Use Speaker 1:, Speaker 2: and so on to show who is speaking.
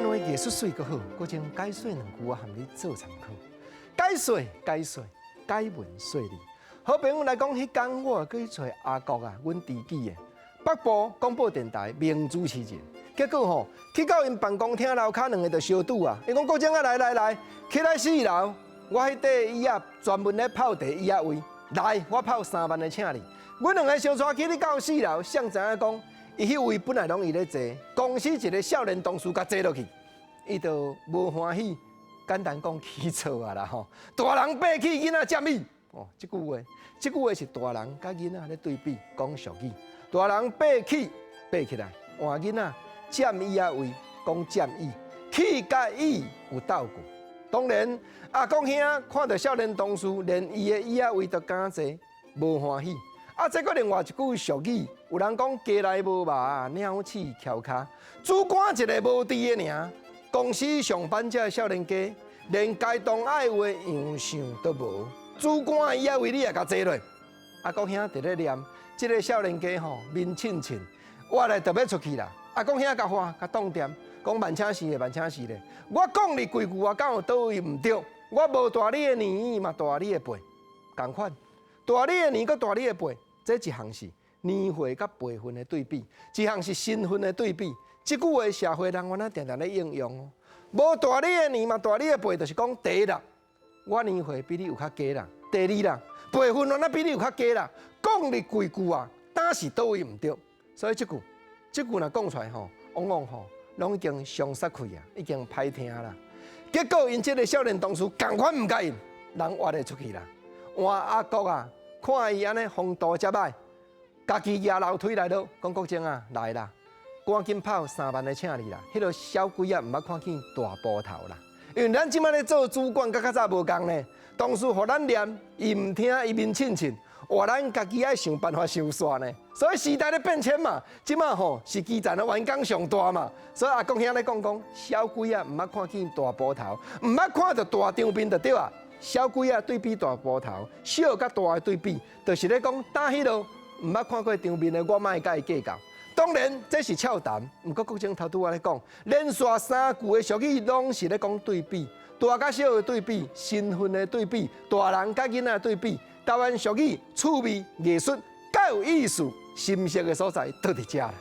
Speaker 1: 話藝術媠閣好，國正解說兩句，我含你做參考。解說解說解文說理。好朋友來講，彼工我去揣阿國啊，阮知己的北部廣播電臺名主持人。結果吼，去到𪜶辦公廳樓跤兩个就相拄啊。伊講國正啊，來來來，起來四樓，我彼塊椅仔專門咧泡茶椅仔位，來，我泡3萬的請你。阮兩个相帶去你到四樓，誰知影講，伊彼位本來攏伊咧坐，公司一个少年同事共坐落去，伊就無歡喜，簡單講起錯啊啦吼。大人爬起，囡仔佔椅。哦，這句話，這句話是大人佮囡仔咧對比講俗語。大人爬起，爬起來，換囡仔佔椅仔位，講佔椅，起佮椅有鬥過。當然，阿公兄看著少年同事連伊的椅仔位都敢坐，無歡喜。啊，這閣另外一句俗語，有人講雞內無肉，鳥鼠翹跤。主管一个無知的爾，公司上班這少年家，連該當愛有的樣相都無。主管的椅仔位你也共坐落。阿國兄佇咧念，這个少年家吼面凊凊，我來就欲出去啦。阿國兄共喊，共擋踮，講慢請時咧，慢請時咧。我講你幾句話，敢有佗位毋對？我無大你的年，嘛大你的輩，仝款。大你的年，閣大你的輩，這一項是年歲佮輩分的對比，一項是身份的對比。這句話社會人原來定定咧應用哦。無大你的年嘛，大你的輩，就是講第一啦。我年歲比你有較低啦，第二啦，輩分原來比你有較低啦。講你幾句啊，當時佗位毋對，所以這句，這句若講出來吼，往往吼攏已經傷煞氣啊，已經歹聽啦。結果𪜶這个少年同事仝款毋佮應，人活咧出去啦。換阿國啊，看伊按呢風度遮歹，家己蜈樓梯來落，講國正啊，來啦，趕緊泡三萬的請你啦。彼个小鬼仔毋捌看見大埔頭啦，因為咱這擺咧做主管，佮較早無仝呢。同事予咱念，伊毋聽，伊面凊凊，換咱家己愛想辦法收煞呢。所以時代咧變遷嘛，這擺吼是基層的員工上大嘛。所以阿公兄咧講講，小鬼仔毋捌看見大埔頭，毋捌看著大場面就對啊。小鬼仔對比大埔頭，小佮大的對比，就是咧講當彼落毋捌看過場面的，我莫佮伊計較。當然這是俏談，毋過國正頭拄仔咧講，連續三句的俗語攏是咧講對比，大佮小的對比，身份的對比，大人佮囡仔的對比。台灣俗語趣味藝術較有意思，深色的所在都佇遮啦。